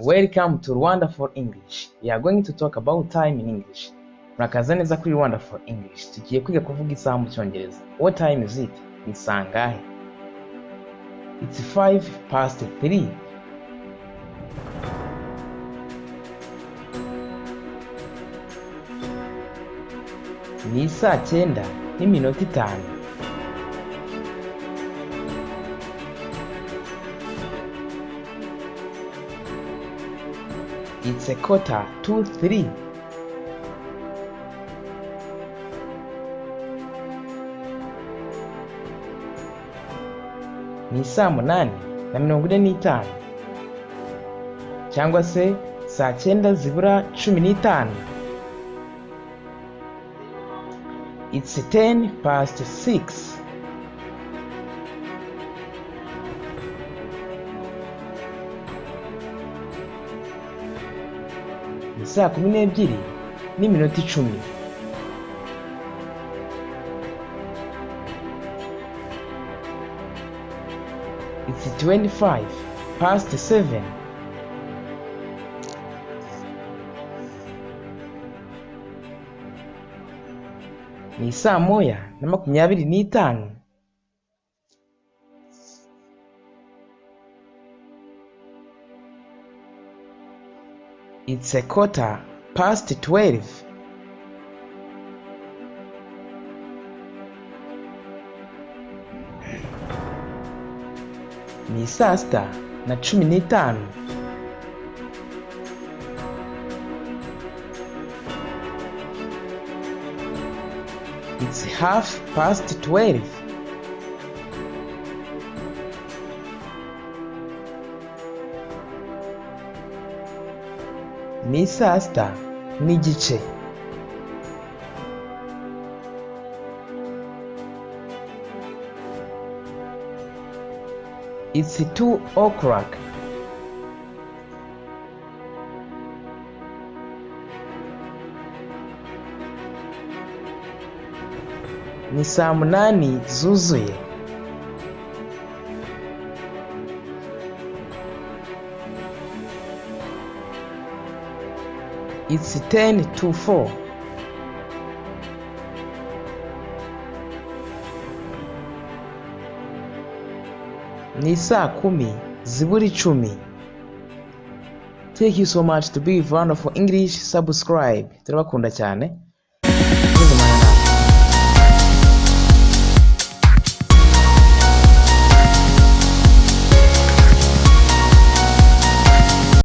Welcome to Rwanda for English. We are going to talk about time in English. Murakaza neza kuri Rwanda for English. Tugiye kwiga kuvuga isaha mu Cyongereza. What time is it? Ni saa ngahe? It's 3:05. Ni saa 9:05. It's 2:45. Ni saa 8:45 cyangwa se saa 8:45. It's 6:10. Ni saa 12:10. It's 7:25. Ni saa 1:25. It's 12:15. Ni saa 6:15. It's 12:30. Ni saa 6:30. It's 2:00. Ni saa 8 zuzuye. It's 3:50. Ni saa 9:50. Thank you so much to be with Rwanda for English. Subscribe. Turabakunda cyane.